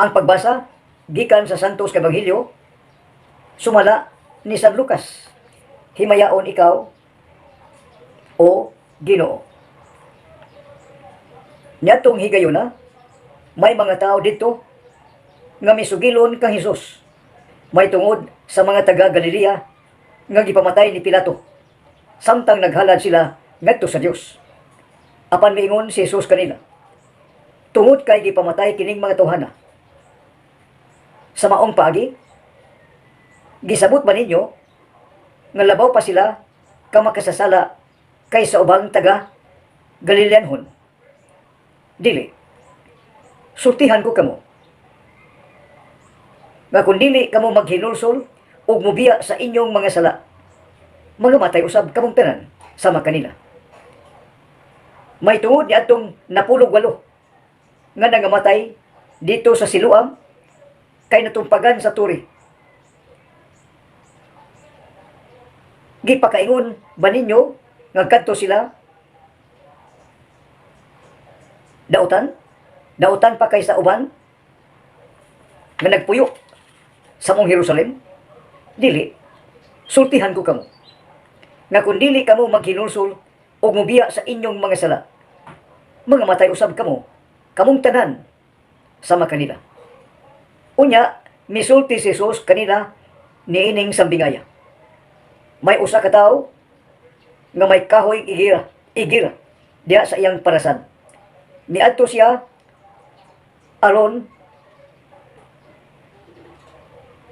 Ang pagbasa gikan sa Santos Ebanghelyo sumala ni San Lucas. Himayaon ikaw, o Ginoo. Niadtong higayuna, may mga tao didto nga misugilon kang Hesus may tungod sa mga taga Galilea nga gipamatay ni Pilato samtang naghalad sila ngadto sa Dios. Apan miingon si Jesus kanila, "Tungod kay gipamatay kining mga tawhana sa maong paagi, gisabot ba ninyo nga labaw pa sila ka makasasala kaysa ubang taga Galileanhon? Dili. Sultihan ko kamo nga kung dili kamo maghinulsol ug mubiya sa inyong mga sala, mangamatay usab kamong tanan sama kanila. May tungod ni atong 18 nga nangamatay didto sa Siloam kay natumpagan sa turi. Gipakaingon ba ninyo nga kadto sila dautan? Dautan pa kaysa uban nga nagpuyo sa mong Jerusalem? Dili. Sultihan ko kamo nga kung dili kamo maghinulsol o mubiya sa inyong mga sala, mga matay usab kamo, kamong tanan sama kanila." Unya, misulti si Jesus kanila niining sambingaya. May usa ka tawo nga may kahoy igira diha sa iyang parasan. Miadto siya aron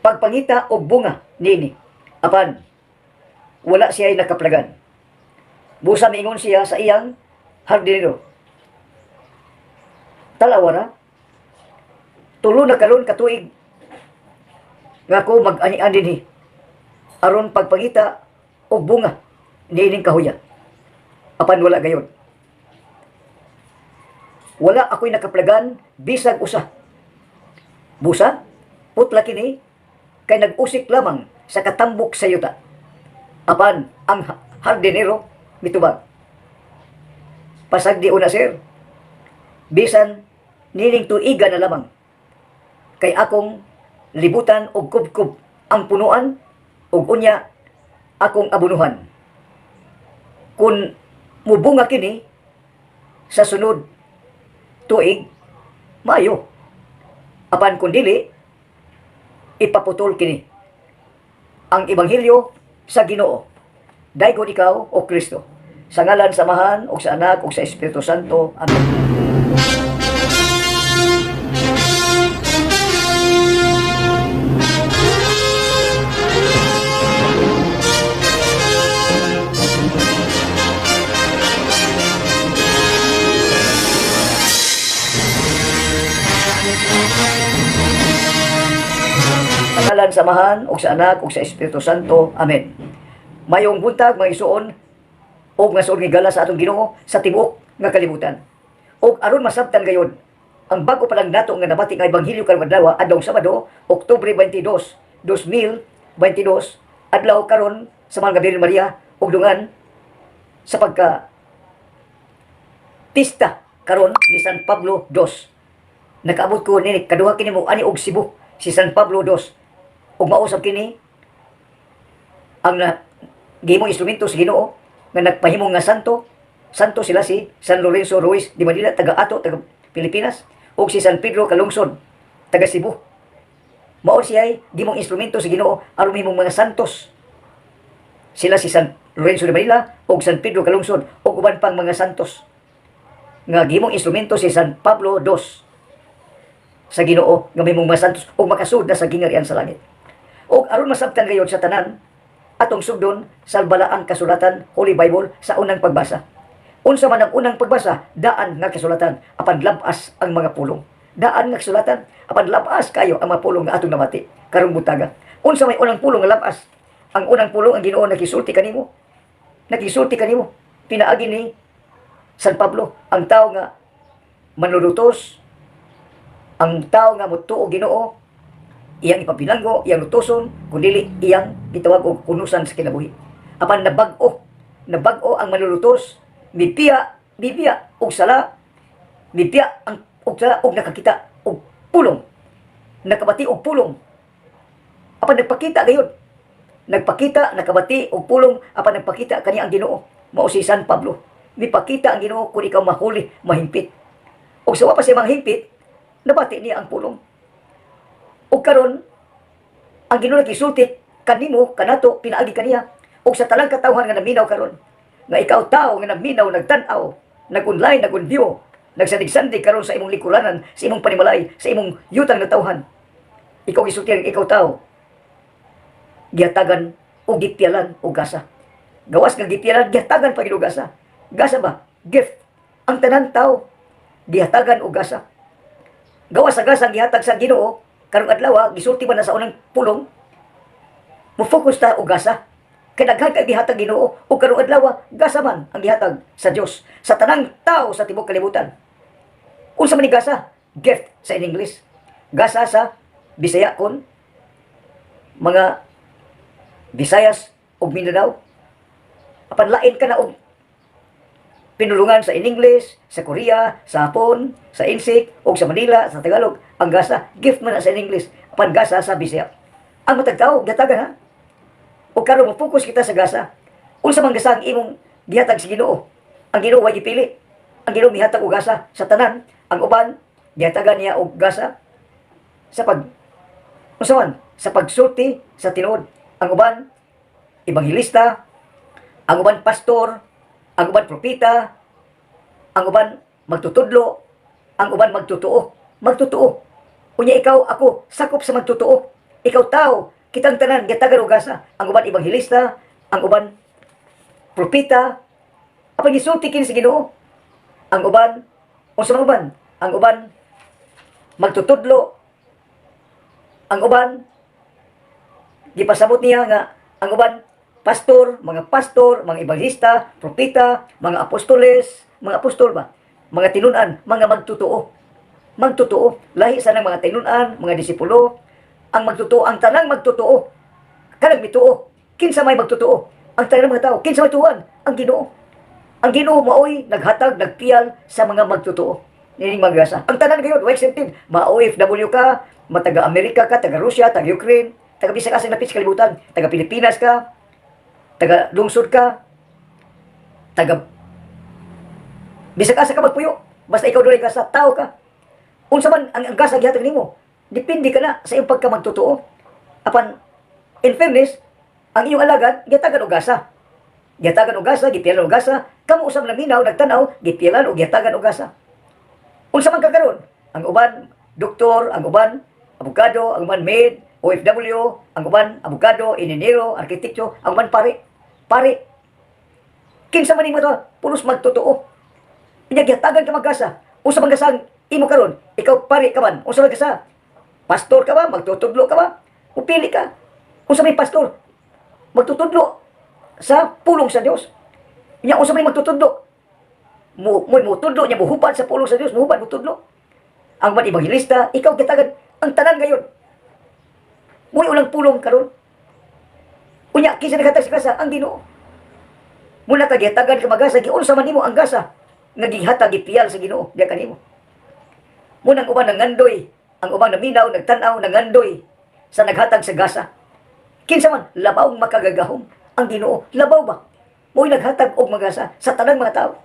pagpangita og bunga niini. Apan wala siya nakaplagan. Busa miingon siya sa iyang hardinero, "Talawara, 3 na karon ka tuig nga ako mag-ani-an dinhi aron pagpangita og bunga niining kahuya. Apan wala gayon. Wala ako'y nakaplagan bisag usa. Busa, putla kini kay nag-usik lamang sa katambok sa yuta." Apan ang hardinero mitubag, "Pasagdi una, sir, bisan nining tuiga na lamang kay akong libutan og kubkob ang punuan ug unya akong abunuhan. Kung mubunga kini sa sunod tuig, maayo. Apan kung dili, ipaputol kini." Ang ebanghelyo sa Ginoo. Daygon ikaw, o Kristo. Sa ngalan sa Amahan ug sa Anak ug sa Espiritu Santo. Amen. Sa ngalan sa Amahan ug sa Anak ug sa Espiritu Santo. Amen. Mayong buntag, mga igsuon ug nga suod nga gala sa atong Ginoo sa tibuok nga kalibutan. Ug aron masabtan gayod ang bago pa lang nato nga nabati nga ebanghelyo karong adlaw, adlaw Sabado, Oktubre 22, 2022, adlaw karon sa Mahal nga Birhen Maria ug dungan sa pagka pista karon ni San Pablo II. Nakaabot ko nini kaduha kini mo ani og Cebu si San Pablo II ug mausab kini ang na gihimong instrumento sa Ginoo nga nagpahimong nga santo. Santo sila si San Lorenzo Ruiz de Manila, taga ato, taga Pilipinas, ug si San Pedro Calungsod, taga Cebu. Mao siya gihimong instrumento sa Ginoo aron mahimong mga santos sila si San Lorenzo de Manila ug San Pedro Calungsod ug uban pang mga santos nga gihimong instrumento si San Pablo II sa Ginoo nga mahimong mga santos ug makasud na sa gingharian sa langit. Ug aron masabtan gayod sa tanan, atong sugdon sa balaang kasulatan, Holy Bible, sa unang pagbasa. Unsa man ang unang pagbasa? Daan nga kasulatan, apan labas ang mga pulong. Daan nga kasulatan, apan labas kayo ang mga pulong nga atong nabati karong buntaga. Unsa may unang pulong nga labas? Ang unang pulong, ang Ginoo nakisulti kanimo. Nakisulti kanimo pinaagi ni San Pablo, ang tao nga manlulutos, ang tao nga motuo Ginoo, iyang ipabilanggo, iyang lutuson, kung dili iyang gitawag og kunusan sa kinabuhi. Apan nabag-o ang manlulutos, mipiya, mipiya og sala, mipiya ang og sala og nakakita og pulong. Nakabati og pulong. Apan nagpakita gayud. Nagpakita, nakabati og pulong, apan nagpakita kaniya ang Ginoo. Mao si San Pablo. Mipakita ang Ginoo kung ikaw mahuli, mahimpit. Og sa wa pa siya manghimpit, nabati niya ang pulong. Og karon ang Ginoo nagisulti kanimo, kanato, pinaagi kaniya. Og sa tanang katawhan nga naminaw karon, nga ikaw tao nga naminaw, nagtan-aw, nag-online, nag-view, nagsandig-sandig karon sa imong likuranan, sa imong panimalay, sa imong yutang natawhan. Ikaw gisulti, ikaw tao, gihatagan o gipiyalan og gasa. Gawas nga gipiyalan, gihatagan pa gyud og gasa. Gasa ba? Gift. Ang tanan tao gihatagan og gasa. Gawas sa gasa ang gihatag sa Ginoo, karong adlaw gisulti ba na sa unang pulong, mo-focus ta og gasa. Kay daghan kay gihatag Ginoo ug karong adlaw gasa man ang gihatag sa Dios sa tanang tao sa tibuok kalibutan. Unsa man ni gasa? Gift sa in English. Gasa sa Bisaya kon mga Visayas ug Mindanao. Apan lain ka na og pinulungan sa in English, sa Korea, sa Hapon, sa Insik, o sa Manila, sa Tagalog. Ang gasa, gift man na sa in English, apan gasa sa Bisaya. Ang matag tao, gihatagan ha. O karon mo focus kita sa gasa. Unsa man gasa ang imong gihatag sa Ginoo? Ang Ginoo way gipili. Ang Ginoo mihatag og gasa sa tanan. Ang uban gihatagan niya og gasa sa pag unsa man? Sa pagsulti sa tinuod. Ang uban ebanghilista, ang uban pastor, ang uban propeta, ang uban magtutudlo, ang uban magtotoo. Magtotoo. Unya ikaw, ako, sakop sa magtotoo. Ikaw tao, kitang tanan, gihatagan og gasa. Ang uban ebanghilista, ang uban propeta, apan gisulti kini sa Ginoo. Ang uban, unsa man uban? Ang uban magtutudlo, ang uban gipasabot niya nga ang uban pastor, mga ebanghilista, propeta, mga apostoles, mga apostol ba? Mga tinunan, mga magtotoo. Magtotoo. Lahi sa nang mga tinunan, mga disipulo, ang magtotoo, ang tanang magtotoo. Kanang mituo. Kinsa may magtotoo? Ang tanang mga tao, kinsa may tuwan? Ang Ginoo. Ang Ginoo maoy naghatag, nagpiyal sa mga magtotoo. Nining magasa. Ang tanan gayon, wa exempted. Ma OFW ka, mataga Amerika ka, taga Russia, taga Ukraine, taga bisag asa napit sa kalibutan, taga Pilipinas ka, taga lungsod ka, taga bisag asa ka magpuyo. Basta ikaw dunay gasa, tao ka. Unsa man ang gasa gihatag nimo, depende ka na sa iyong pagkamagtotoo. Apan in fairness, ang iyong alagad gihatagan og gasa. Gihatagan og gasa, gipiyalan og gasa, kamo usab naminaw, nagtan-aw, gipiyalan og gihatagan og gasa. Unsa man ka karon? Ang uban doktor, ang uban abogado, ang uban maid, OFW, ang uban abogado, inhinyero, arkitekto, ang uban pare. Pare. Kinsa man nimo to, pulos magtotoo. Inya gihatagan ka magasa. Unsa man gasa ang imo karon? Ikaw pare ka man. Unsa man gasa? Pastor ka ba? Magtutudlo ka ba? Upili ka. Unsa may pastor? Magtutudlo sa pulong sa Dios. Inya unsa may magtutudlo? Mo mutudlo niya, muhubad sa pulong sa Dios, muhubad mutudlo. Ang uban ebanghilista, ikaw gihatagan ang tanan gayon. Mo'y ulang pulong karon. Unya kinsa naghatag sa gasa? Ang Ginoo. Muna ka gihatagan ka magasa, giunsa man nimo ang gasa nga gihatag, gipiyal sa Ginoo diya kanimo. Munang uban nangandoy, ang uban naminaw, nagtan-aw, nangandoy sa naghatag sa gasa. Kinsa man labaw makagagahom? Ang Ginoo, labaw ba? Mo'y naghatag og magasa sa tanang mga tao.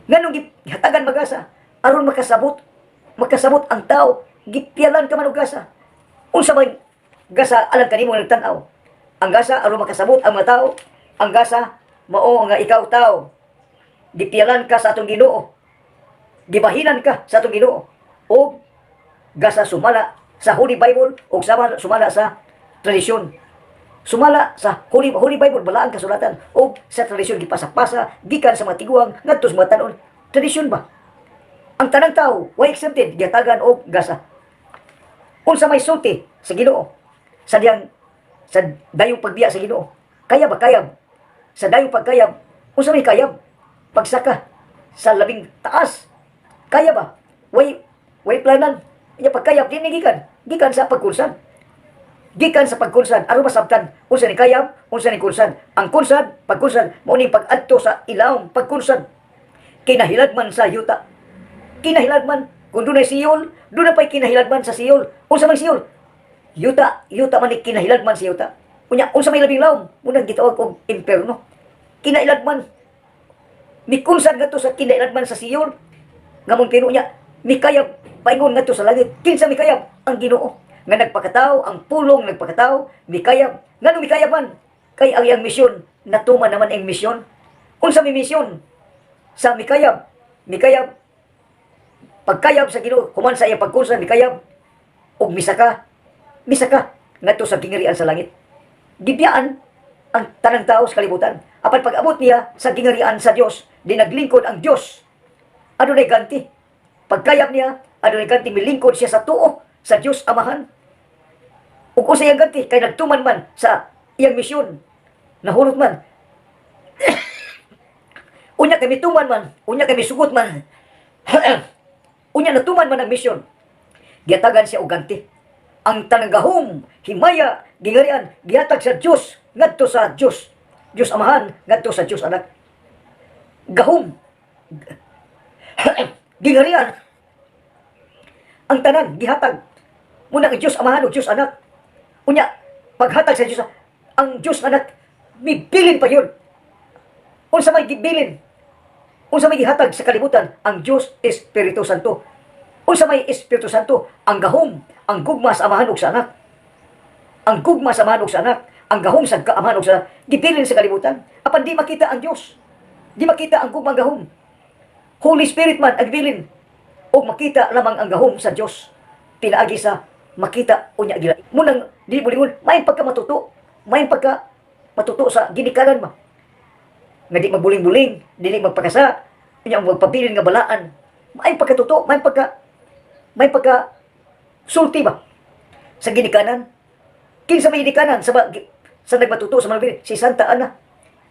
Nganong gihatagan magasa? Aron makasabot ang tao, gipiyalan ka man og gasa. Unsa man gasa alang kanimo nagtan-aw? Ang gasa aron makasabot ang mga tao, ang gasa mao nga ikaw tao. Gipiyalan ka sa atong Ginoo. Gibahinan ka sa atong Ginoo. O gasa sumala sa Holy Bible o sama sumala sa tradisyon. Sumala sa Holy Bible, balaang kasulatan, o sa tradisyon gipasa-pasa gikan sa mga tiguang ngadto sa mga tanon. Tradisyon ba? Ang tanang tao, way exempted, gihatagan og gasa. Unsa may sulti sa Ginoo sa diyang sa dayong pagbiya sa Ginoo? Kaya ba kayab? Sa dayong pagkayab, unsa may kayab? Pagsaka sa labing taas. Kaya ba? Way planan. Nya pagkayab dinhi gikan sa pagkunsad. Gikan sa pagkunsad aron masabtan unsa ni kayab, unsa ni kunsad. Ang kunsad, pagkunsad mao ning pag-adto sa ilawom, pagkunsad. Kinahilad man sa yuta. Kinahilad man. Kung dunay Sheol, duna pay kinahiladman sa Sheol. Unsa man Sheol? Yuta, yuta man ni, kinahiladman sa yuta. Unya, unsa may labing lawom? Munang gitawag og imperno. Kinailadman. Mikunsan ngadto sa kinailadman sa Sheol. Nga mong pino niya, mikayab paingon ngadto sa langit. Kinsa mikayab? Ang Ginoo. Nga nagpakatao, ang Pulong nagpakatao, mikayab. Ngano mikayab man? Kay ang iyang misyon, natuman naman ang misyon. Unsa may misyon? Sa mikayab, mikayab, pagkayab sa Ginoo, human sa iyang pagkunsan, mikayab, ug misaka, misaka ngadto sa gingarian sa langit. Gibiyaan ang tanang tao sa kalibutan. Apan pag-abot niya sa gingarian sa Dios, di naglingkod ang Dios. Adunay ganti. Pagkayab niya, adunay ganti, milingkod siya sa tuo sa Dios Amahan. Ug usa iyang ganti kay nagtuman man sa iyang misyon. Nahurot man. Unya kay mituman man, unya kay misugot man. Unya natuman man ang misyon. Giatagan siya og ganti. Ang tanang gahom, himaya, gingarian, gihatag sa Dios ngadto sa Dios. Dios Amahan ngadto sa Dios Anak. Gahom. Gingarian. Ang tanan gihatag. Muna ang Dios Amahan ug Dios Anak. Unya paghatag sa Dios, ang Dios Anak mibilin pa yun. Unsa may gibilin? Unsa may gihatag sa kalibutan? Ang Dios Espiritu Santo. Unsa may Espiritu Santo? Ang gahom, ang gugma sa Amahan ug sa Anak. Ang gugma sa Amahan ug sa Anak, ang gahom sa Amahan ug sa Anak, gibilin sa kalibutan. Apan di makita ang Dios. Di makita ang gugma, ang gahom. Holy Spirit man ang gibilin ug makita lamang ang gahom sa Dios. Pinaagi sa makita unya gila. Munang di bulingon, may pagka matuto, may pagka matuto sa ginikanan ba. Nga di magbuling-buling, dili magpakasa, unya ang magpabilin nga balaan. May pagkatuto, may pagka sulti ba sa ginikanan. Kinsa may ginikanan sa nagmatuto sa mga? Si Santa Ana.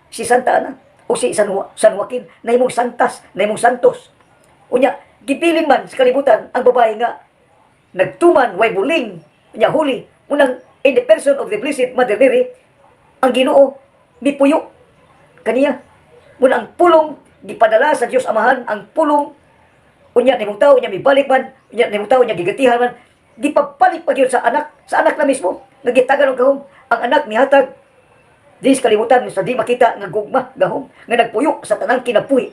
Si Santa Ana o si San Joaquin, nahimong santas, nahimong santos. Unya gibilin man sa kalibutan ang babae nga nagtuman, way buling, unya huli unang in the person of the Blessed Mother Mary, ang Ginoo mipuyo kaniya. Muna ang Pulong gipadala sa Dios Amahan, ang Pulong unya nimong tao, unya mibalik man, unya nimong tao, unya gigatihan man, gipapalit pa gyud sa Anak na mismo nga gitagan og gahom. Ang Anak mihatag di sa kalibutan sa di makita nga gugma, gahom nga nagpuyo sa tanang kinabuhi.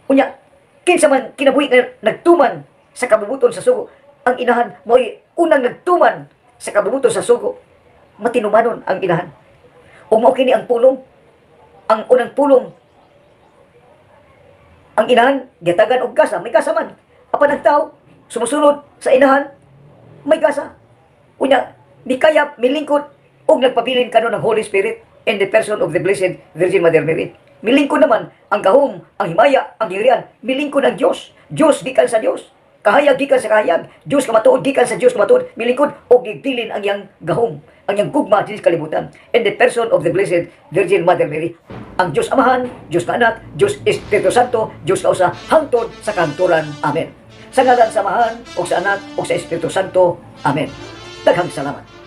Unya kinsa man kinabuhi nga nagtuman sa kabubuton sa sugo? Ang Inahan mo'y unang nagtuman sa kabubuton sa sugo. Matinumanon ang Inahan ug mao kini ang Pulong, ang unang Pulong. Ang Inahan gitagan og gasa, may gasa man, apan ang tao sumusunod sa Inahan may gasa. Unya mikayap, milingkod og nagpabilin kanon ng Holy Spirit in the person of the Blessed Virgin Mother Mary. Milingkod naman ang gahom, ang himaya, ang gingarian, milingkod ang Dios. Dios gikan sa Dios, kahayag gikan sa kahayag, Dios kamatuod gikan sa Dios kamatuod, milingkod og gibilin ang iyang gahom, ang iyang gugma dinhi sa kalibutan in the person of the Blessed Virgin Mother Mary. Ang Dios Amahan, Dios nga Anak, Dios Espiritu Santo, Dios kausa hangtod sa kahangturan. Amen. Sa ngalan sa Amahan, ug sa Anak, ug sa Espiritu Santo. Amen. Daghang salamat.